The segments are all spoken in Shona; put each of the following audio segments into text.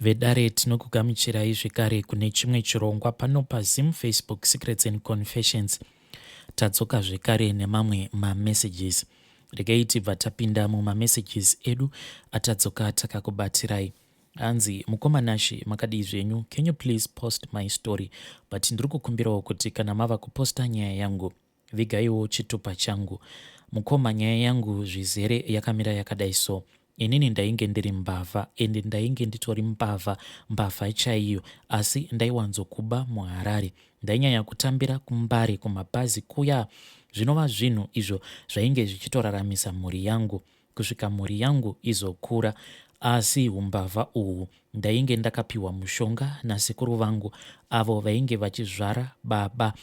Vedare tinokugamuchirai zvekare kune chimwe chirongwa pano paZim Facebook Secrets and Confessions. Tadzoka zvekare nemamwe mamessages. Regai tibva tapinda mumamessages edu atadzoka takakubatirai. Hanzi mukoma Nashy makadii zvenyu can you please post my story but ndiri kukumbirawo kuti kana mava kuposta nyaya yangu Vigaiwo chitupa changu. Mukoma nyaya yangu zvizere yakamira yakadai so. Inini ndainge ndiri mbavha ende ndainge nditori mbavha mbavha chaiyo asi ndaiwanzokuba muHarare. Ndainyanya kutambira kuMbare kumabhazi kuya zvinova zvinhu izvo zvainge zvichitoraramisa mhuri yangu kusvika mhuri yangu izokura. Asi humbavha uhu ndainge ndakapiwa mushonga nasekuru vangu avo vainge vachizvara baba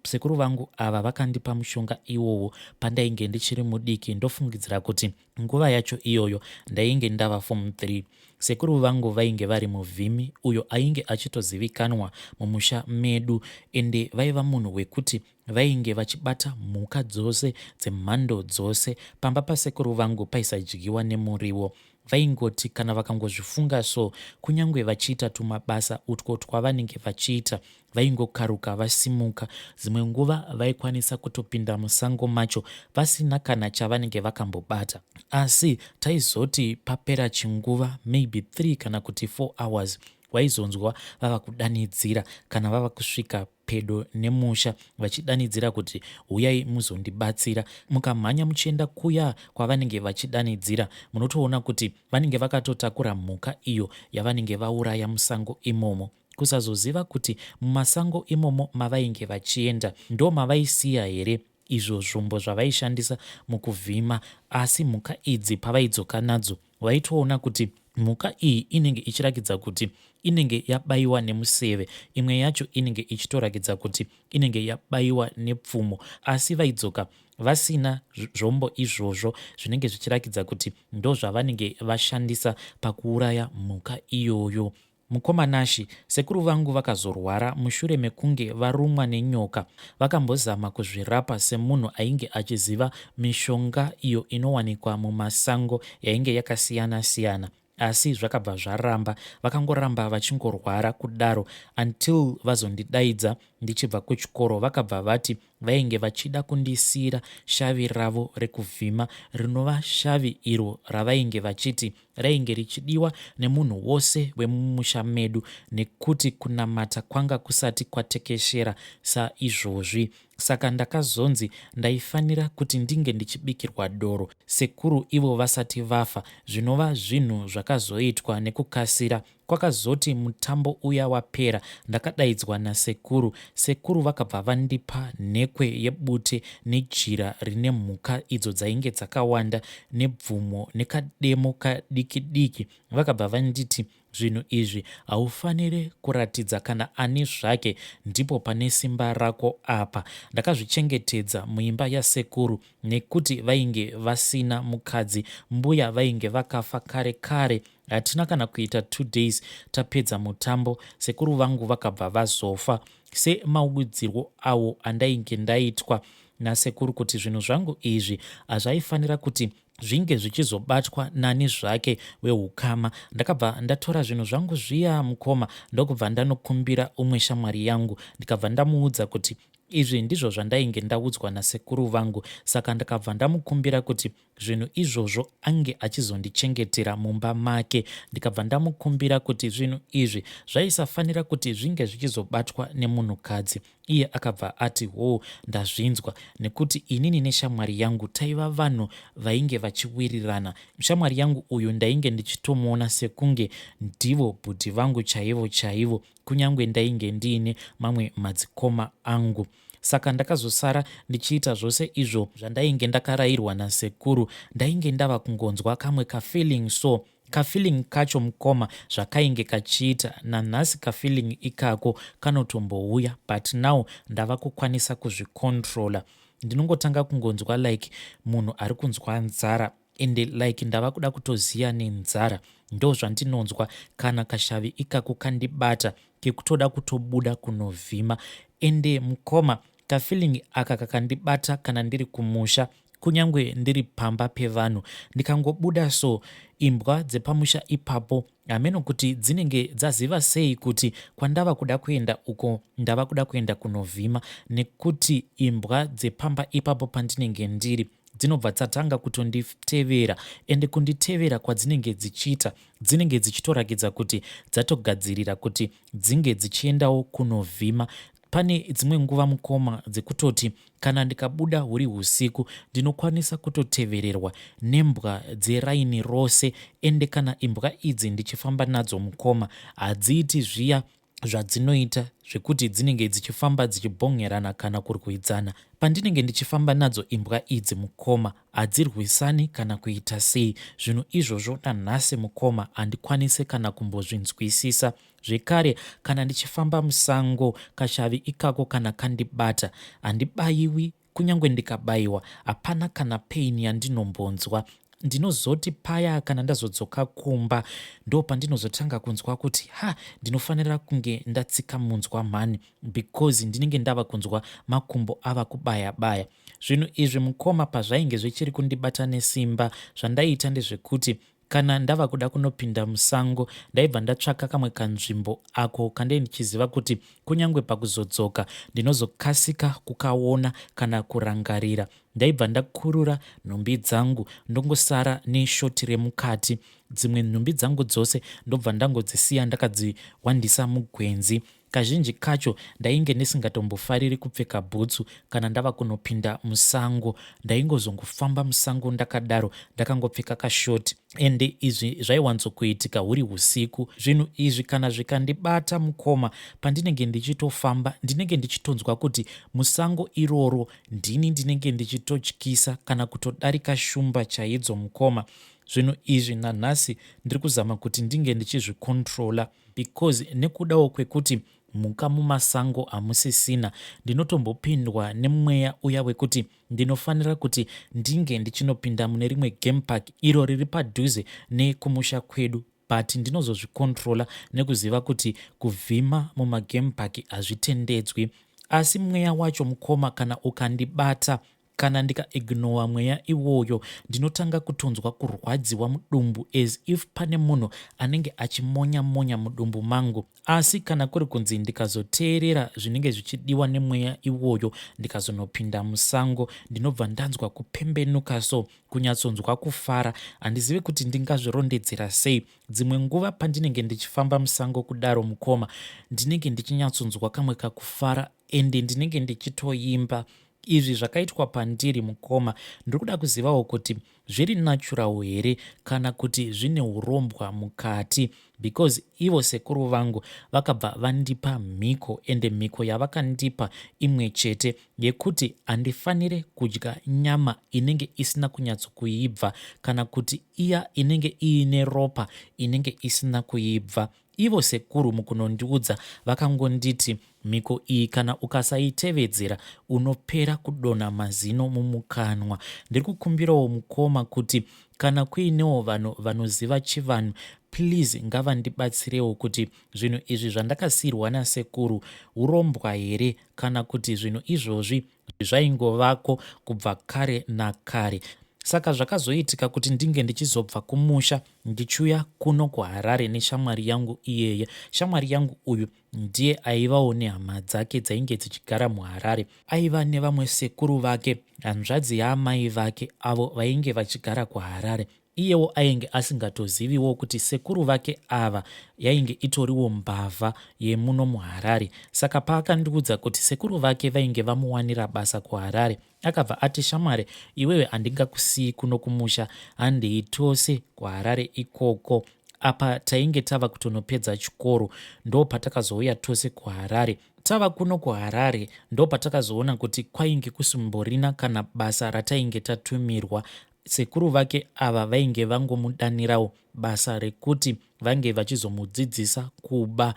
Sekuru vangu ava vakandipa mushonga iwowo pandainge ndichiri mudiki ndofungidzira kuti nguva yacho iyoyo ndainge ndava form 3. Sekuru vangu vainge vari muvhimi uyo ainge achitozivikanwa mumusha medu ende vaiva munhu wekuti vainge vachibata mhuka dzose dzemhando dzose. Pamba pasekuru vangu paisadyiwa nemuriwo. Vaingoti kana vakangozvifunga so, kunyangwe vachiita tumabasa utwo twavanenge vachiita, vaingokaruka vasimuka. Dzimwe nguva vaikwanisa kutopinda musango macho vasina kana chavanenge vakambobata. Asi taizoti papera chinguva, maybe three kana kuti four hours, waizonzwa vava kudanidzira kana vava kusvika pedo nemusha vachidanidzira kuti huyai muzondibatsira. Mukamhanya muchienda kuya kwavanenge vachidanidzira munotoona kuti vanenge vakatotakura mhuka iyo yavanenge vauraya musango imomo. Kusazoziva kuti mumasango imomo mavainge vachienda ndomavaisiya here izvo zvombo zvavaishandisa mukuvhima asi mhuka idzi pavaidzoka nadzo Waitoona kuti mhuka iyi inenge ichirakidza kuti inenge yabaiwa nemuseve, imwe yacho inenge ichitorakidza kuti inenge yabaiwa nepfumo, asi vaidzoka vasina zvombo izvozvo zvinenge zvichirakidza kuti ndozvavanenge vashandisa pakuuraya mhuka iyoyo. Mukoma Nashy, sekuru vangu vakazorwara mushure mekunge varumwa nenyoka. Vakambozama kuzvirapa semunhu ainge achiziva mishonga iyo inowanikwa mumasango yainge yakasiyana siyana asi zvakabva zvaramba. Vakangoramba vachingorwara kudaro until vazondidaidza ndichibva kuchikoro vakabva vati Vainge vachida kundisiira shavi ravo rekuvhima rinova shavi iro ravainge vachiti rainge richidiwa nemunhu wose wemumusha medu nekuti kunamata kwanga kusati kwatekeshera saizvozvi. Saka ndakazonzi ndaifanira kuti ndinge ndichibikirwa doro sekuru ivo vasati vafa zvinova zvinhu zvakazoitwa nekukasira Kwakazoti mutambo uya wapera ndakadaidzwa nasekuru. Sekuru vakabva vandipa nhekwe yebute nejira rine mhuka idzo dzainge dzakawanda nebvumo nekademo kadiki diki. Vakabva vanditi zvinhu izvi haufanire kuratidza kana ani zvake ndipo pane simba rako apa. Ndakazvichengetedza muimba yasekuru nekuti vainge vasina mukadzi mbuya vainge vakafa kare kare. Hatina kana kuita two days tapedza mutambo sekuru vangu vakabva vazofa semaudzirwo awo andainge ndaitwa nasekuru kuti zvinhu zvangu izvi hazvaifanira kuti zvinge zvichizobatwa nani zvake wehukama. Ndakabva ndatora zvinhu zvangu zviya mukoma ndokubva ndanokumbira umwe shamwari yangu ndikabva ndamuudza kuti izvi ndizvo zvandainge ndaudzwa nasekuru vangu saka ndakabva ndamukumbira kuti zvinhu izvozvo ange achizondichengetera mumba make ndikabva ndamukumbira kuti zvinhu izvi zvaisafanira kuti zvinge zvichizobatwa nemunhukadzi iye akabva ati hoo ndazvinzwa nekuti inini neshamwari yangu taiva vanhu vainge vachiwirirana shamwari yangu uyu ndainge ndichitomuona sekunge ndivo bhudhi vangu chaivo chaivo kunyange ndainge ndiine mamwe madzikoma angu Saka ndakazosara ndichiita zvose izvo zvandainge ndakarairwa nasekuru. Ndainge ndava kungonzwa kamwe kafeeling so. Kafeeling kacho mukoma zvakainge kachiita nanhasi kafeeling ikako kanotombouya but now ndava kukwanisa kuzvicontroller. Ndinongotanga kungonzwa like munhu ari kunzwa nzara ende like ndava kuda kutoziya nenzara ndozvandinonzwa kana kashavi ikako kandibata kekutoda kutobuda kunovhima ende mukoma kafeeling aka kakandibata kana ndiri kumusha. Kunyangwe ndiri pamba pevanhu ndikangobuda so imbwa dzepamusha ipapo hameno kuti dzinenge dzaziva sei kuti kwandava kuda kuenda uko ndava kuda kuenda kunovhima nekuti imbwa dzepamba ipapo pandinenge ndiri dzinobva dzatanga kutonditevera ende kunditevera kwadzinenge dzichiita dzinenge dzichitorakidza kuti dzatogadzirira kuti dzinge dzichiendawo kunovhima. Pane dzimwe nguva mukoma dzekutoti kana ndikabuda huri husiku ndinokwanisa kutotevererwa nembwa dzeraini rose ende kana imbwa idzi ndichifamba nadzo mukoma hadziiti zviya zvadzinoita zvekuti dzinenge dzichifamba dzichibhongerana kana kurwidzana. Pandinenge ndichifamba nadzo imbwa idzi mukoma hadzirwisani kana kuita sei. Zvinhu izvozvo nanhasi mukoma handikwanise kana kumbozvinzwisisa. Zvekare kana ndichifamba musango kashavi ikako kana kandibata handibayiwi kunyange ndikabayiwa hapana kana pain yandinombonzwa. Ndinozoti paya kana ndazodzoka kumba ndopandinozotanga kunzwa kuti ha ndinofanira kunge ndatsika munzwa mhani because ndinenge ndava kunzwa makumbo ava kubaya baya. Zvinhu izvi mukoma pazvainge zvichiri kundibata nesimba zvandaiita ndezvekuti Kana ndava kuda kunopinda musango ndaibva ndatsvaka kamwe kanzvimbo ako kandei ndichiziva kuti kunyange pakuzodzoka ndinozokasika kukaona kana kurangarira. Ndaibva ndakurura nhumbi dzangu ndongosara neshoti remukati. Dzimwe nhumbi dzangu dzose ndobva ndangodzisiya ndakadziwandisa mugwenzi. Kazhinji kacho ndainge ndisingatombofariri kupfeka bhutsu kana ndava kunopinda musango. Ndaingozongofamba musango ndakadaro ndakangopfeka kashoti ende izvi zvaiwanzokuitika huri husiku. Zvinhu izvi kana zvikandibata mukoma pandinenge ndichitofamba ndinenge ndichitonzwa kuti musango iroro ndini ndinenge ndichitotyisa kana kutodarika shumba chaidzo mukoma. Zvinhu izvi nanhasi ndiri kuzama kuti ndinge ndichizvicontroller because nekudawo kwekuti mhuka mumasango hamusisina ndinotombopindwa nemweya uya wekuti ndinofanira kuti ndinge ndichinopinda mune rimwe game park iro riri padhuze nekumusha kwedu but ndinozozvicontrola nekuziva kuti kuvhima mumagame park hazvitendedzwi asi mweya wacho mukoma kana ukandibata Kana ndika ignowa mweya iwoyo ndinotanga kutonzwa kurwadziwa mudumbu as if pane munhu anenge achimonya monya mudumbu mangu. Asi kana kuri kunzi ndikazoteerera zvinenge zvichidiwa nemweya iwoyo ndikazonopinda musango ndinobva ndanzwa kupembenuka so kunyatsonzwa kufara. Handizive kuti ndingazvirondedzera sei. Dzimwe nguva pandinenge ndichifamba musango kudaro mukoma ndinenge ndichinyatsonzwa kamwe kakufara ende ndinenge ndichitoimba Izvi zvakaitwa pandiri mukoma ndiri kuda kuzivawo kuti zviri natural here kana kuti zvine hurombwa mukati because ivo sekuru vangu vakabva vandipa mhiko ende mhiko yavakandipa imwe chete yekuti handifanire kudya nyama inenge isina kunyatsokuibva kana kuti iya inenge iine ropa inenge isina kuibva. Ivo sekuru mukunondiudza vakangonditi mhiko iyi kana ukasaitevedzera unopera kudonha mazino mumukanwa. Ndiri kukumbirawo mukoma kuti kana kuinewo vanhu vanoziva chivanhu please ngavandibatsirewo kuti zvinhu izvi zvandakasiirwa nasekuru hurombwa here kana kuti zvinhu izvozvi zvaingovako kubva kare nakare. Saka zvakazoitika kuti ndinge ndichizobva kumusha ndichiuya kuno kuHarare neshamwari yangu iyeye. Shamwari yangu uyu ndiye aivawo nehama dzake dzainge dzichigara muHarare. Aiva nevamwe sekuru vake, hanzvadzi yaamai vake avo vainge vachigara kuHarare. Iyewo ainge asingatoziviwo kuti sekuru vake ava yainge itoriwo mbavha yemuno muHarare. Saka paakandiudza kuti sekuru vake vainge vamuwanira basa kuHarare, akabva ati shamwari iwewe handingakusiyi kuno kumusha, handei tose kuHarare ikoko. Apa tainge tava kutonopedza chikoro ndopatakazouya tose kuHarare. Tava kuno kuHarare ndopatakazoona kuti kwainge kusimborina kana basa ratainge tatumirwa. Sekuru vake ava vainge vangomudanirawo basa rekuti vange vachizomudzidzisa kuba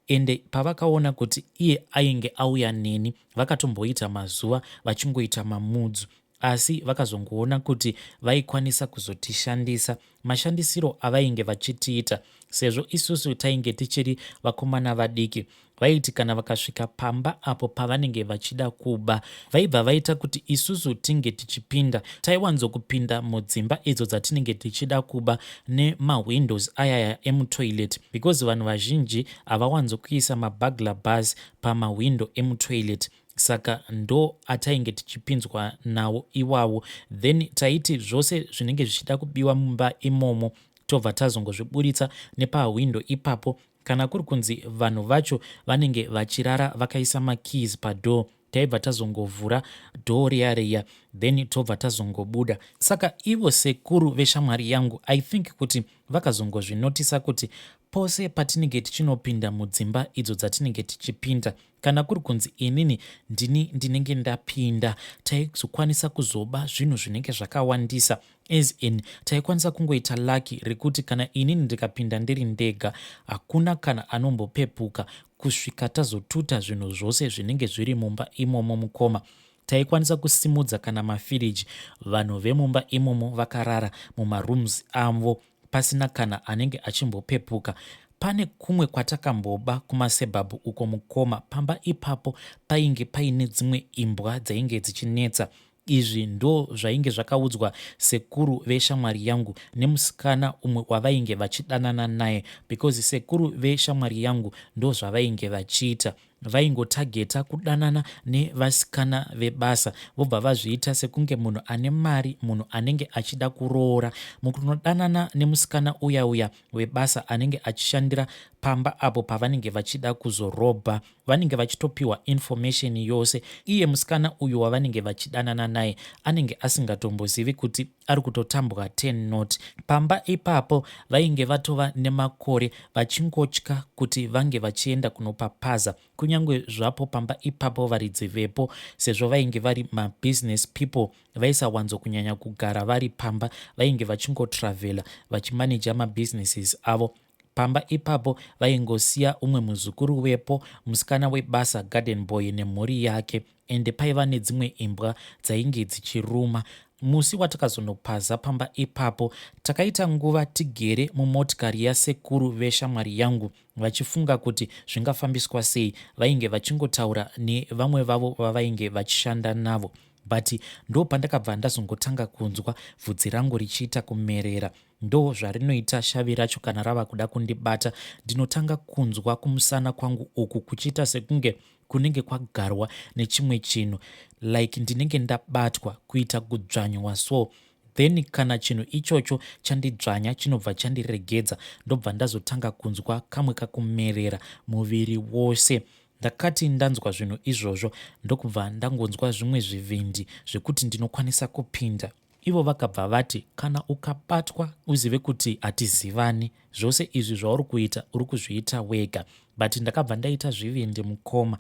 ende pavakaona kuti iye ainge auya neni vakatomboita mazuva vachingoita mamudzu. Asi vakazongoona kuti vaikwanisa kuzotishandisa mashandisiro avainge vachitiita sezvo isusu tainge tichiri vakomana vadiki. Vaiti kana vakasvika pamba apo pavanenge vachida kuba, vaibva vaita kuti isusu tinge tichipinda. Taiwanzokupinda mudzimba idzo dzatinenge tichida kuba nemahwindows ayaya emutoilet because vanhu vazhinji havawanzokuisa maburglar bars pamahwindo emutoilet. Saka ndo atainge tichipinzwa nawo iwawo. Then taiti zvose zvinenge zvichida kubiwa mumba imomo tobva tazongozviburitsa nepahwindo ipapo. Kana kuri kunzi vanhu vacho vanenge vachirara vakaisa makeys padoor, taibva tazongovhura door riya riya, then tobva tazongobuda. Saka ivo sekuru veshamwari yangu, I think kuti vakazongozvinotisa kuti pose patinenge tichinopinda mudzimba idzo dzatinenge tichipinda, kana kuri kunzi inini ndini ndinenge ndapinda, taizokwanisa kuzoba zvinhu zvinenge zvakawandisa. As in, taikwanisa kungoita lucky rekuti kana inini ndikapinda ndiri ndega, hakuna kana anombopepuka kusvika tazotuta zvinhu zvose zvinenge zviri mumba imomo. Mukoma, taikwanisa kusimudza kana mafiriji vanhu vemumba imomo vakarara mumarooms avo, pasina kana anenge achimbopepuka. Pane kumwe kwatakamboba kumasuburbs uko, mukoma. Pamba ipapo painge paine dzimwe imbwa dzainge dzichinetsa. Izvi ndo zvainge zvakaudzwa sekuru veshamwari yangu nemusikana umwe wavainge vachidanana naye, because sekuru veshamwari yangu ndo zvavainge vachiita. Vaingotageta kudanana nevasikana vebasa, vobva vazviita sekunge munhu ane mari, munhu anenge achida kuroora. Mukunodanana nemusikana uya uya webasa anenge achishandira pamba apo pavanenge vachida kuzorobha, vanenge vachitopiwa information yose. Iye musikana uyu wavanenge vachidanana naye anenge asingatombozivi kuti ari kutotambwa 10 not. Pamba ipapo vainge vatova nemakore vachingotya kuti vange vachienda kunopapaza, kunyange zvapo pamba ipapo varidzi vepo, sezvo vainge vari mabusiness people, vaisawanzokunyanya kugara vari pamba. Vainge vachingotravhela vachimaneja mabusinesses avo. Pamba ipapo vaingosiya umwe muzukuru wepo, musikana webasa, garden boy nemhuri yake, ende paiva nedzimwe imbwa dzainge dzichiruma. Musi watakazonopaza pamba ipapo, takaita nguva tigere mumotikari yasekuru veshamwari yangu vachifunga kuti zvingafambiswa sei. Vainge vachingotaura nevamwe vavo vavainge vachishanda navo, but ndo pandakabva ndazongotanga kunzwa bvudzi rangu richiita kumerera. Ndo zvarinoita shavi racho kana rava kuda kundibata. Ndinotanga kunzwa kumusana kwangu uku kuchiita sekunge kunenge kwagarwa nechimwe chinhu, like ndinenge ndabatwa, kuita kudzvanywa. So then kana chinhu ichocho chandidzvanya, chinobva chandiregedza, ndobva ndazotanga kunzwa kamwe kakumerera muviri wose. Ndakati ndanzwa zvinhu izvozvo, ndokubva ndangonzwa zvimwe zvivindi zvekuti ndinokwanisa kupinda. Ivo vakabva vati, "Kana ukabatwa, uzive kuti hatizivani. Zvose izvi zvauri kuita, uri kuzviita wega." But ndakabva ndaita zvivindi, mukoma.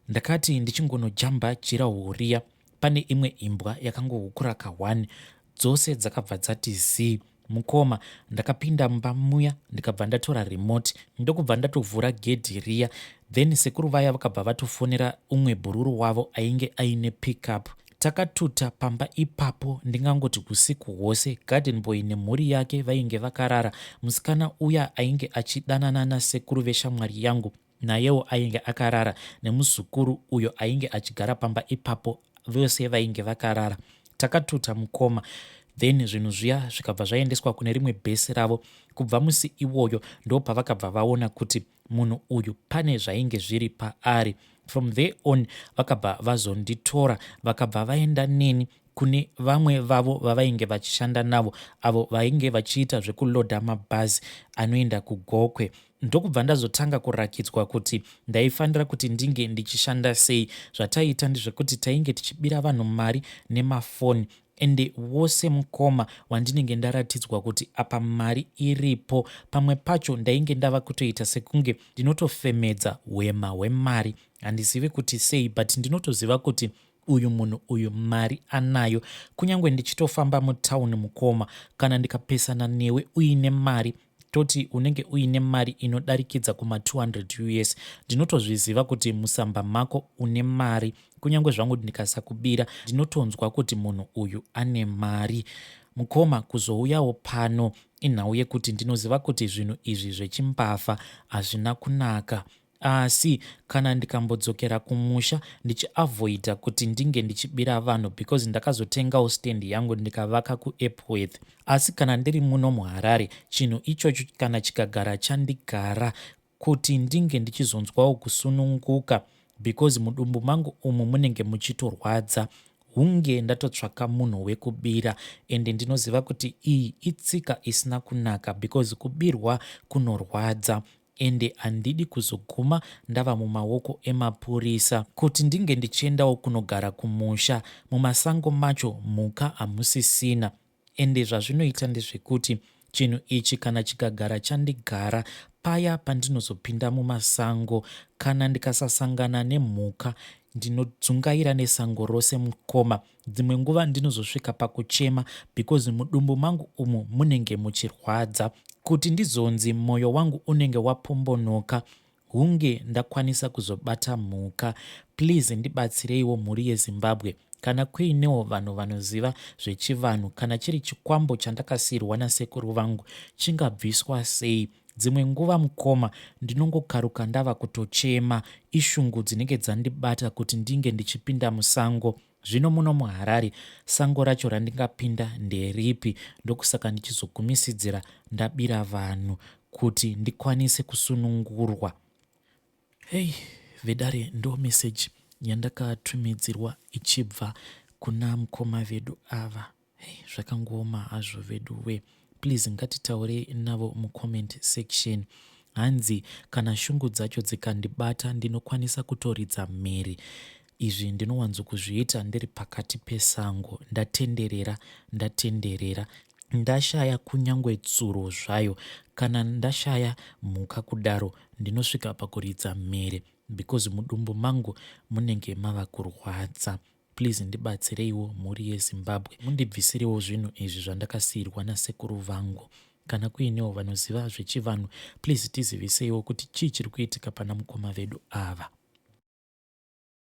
Ndakati ndichingonojamba durawall riya, pane imwe imbwa yakangohukura ka1, dzose dzakabva dzati zii. Mukoma, ndakapinda mumba muya, ndikabva ndatora remote, ndokubva ndatovhura gedhi riya. Then sekuru vaya vakabva vatofonera umwe bhururu wavo ainge aine pickup. Takatuta pamba ipapo, ndingangoti usiku hwose. Garden boy nemhuri yake vainge vakarara. Musikana uya ainge achidanana nasekuru veshamwari yangu nayewo ainge akarara, nemuzukuru uyo ainge achigara pamba ipapo, vose vainge vakarara. Takatuta, mukoma. Then zvinhu zviya zvikabva zvaendeswa kune rimwe bhesi ravo. Kubva musi iwoyo ndo pavakabva vaona kuti munhu uyu pane zvainge zviri paari. From there on vakabva vazonditora, vakabva vaenda neni kune vamwe vavo vavainge vachishanda navo, avo vainge vachiita zvekulodha mabhazi anoenda kuGokwe. Ndokubva ndazotanga kurakidzwa kuti ndaifanira kuti ndinge ndichishanda sei. Zvataiita ndezvekuti tainge tichibira vanhu mari nemafoni. Ende wose, mukoma, wandinenge ndaratidzwa kuti apa mari iripo, pamwe pacho ndainge ndava kutoita sekunge ndinotofemedza hwema hwemari. Handizivi kuti sei, but ndinotoziva kuti uyu munhu uyu mari anayo. Kunyange ndichitofamba mutauni, mukoma, kana ndikapesana newe uine mari. Toti unenge uine mari inodarikidza kuma 200 us. Ndinotozviziva kuti musamba mako une mari. Kunyange zvangu ndikasakubira, ndinotonzwa kuti munhu uyu ane mari. Mukoma, kuzouyawo pano inhau yekuti ndinoziva kuti zvinhu izvi zvechimbavha hazvina kunaka. Asi kana ndikambodzokera kumusha ndichiavoida kuti ndinge ndichibira vanhu because ndakazotengawo stand yangu ndikavaka kuEpworth. Asi kana ndiri muno muHarare, chinhu ichocho kana chikagara chandigara, kuti ndinge ndichizonzwawo kusununguka because mudumbu mangu umu munenge muchitorwadza hunge ndatotsvaka munhu wekubira. Ende ndinoziva kuti iyi itsika isina kunaka because kubirwa kunorwadza ende handidi kuzoguma ndava mumaoko emapurisa. Kuti ndinge ndichiendawo kunogara kumusha, mumasango macho mhuka hamusisina. Ende zvazvinoita ndezvekuti chinhu ichi kana chikagara chandigara, paya pandinozopinda mumasango, kana ndikasasangana nemhuka, ndinodzungaira nesango rose mukoma. Dzimwe nguva ndinozosvika pakuchema because mudumbu mangu umu munenge muchirwadza. Kuti ndizonzi moyo wangu unenge wapombonoka hunge ndakwanisa kuzobata mhuka. Please ndibatsireiwo mhuri yeZimbabwe. Kana kuinewo vanhu vanoziva zvechivanhu, kana chiri chikwambo chandakasiirwa nasekuru vangu chingabviswa sei? Dzimwe nguva mukoma ndinongokaruka ndava kutochema, ishungu dzinenge dzandibata kuti ndinge ndichipinda musango. Zvino muno muHarare sango racho randingapinda nderipi? Ndokusaka ndichizogumisidzira ndabira vanhu kuti ndikwanise kusunungurwa. Hey, vedare, ndo message yandakatumidzirwa ichibva kuna mukoma vedu ava. Hey, zvakangooma hazvo veduwe. Please ngatitaurei navo mucomment section. Hanzi kana shungu dzacho dzikandibata ndinokwanisa kutoridza mhere. Izvi ndinowanzokuzviita ndiri pakati pesango, ndatenderera ndatenderera ndashaya kunyangwe tsuro zvayo. Kana ndashaya mhuka kudaro ndinosvika pakuridza mhere because mudumbu mangu munenge mava kurwadza. Please ndibatsireiwo mhuri yeZimbabwe mundibvisirewo zvinhu izvi zvandakasiirwa nasekuru vangu. Kana kuinewo vanoziva zvechivanhu please tiziviseiwo kuti chii chiri kuitika pana mukoma vedu ava.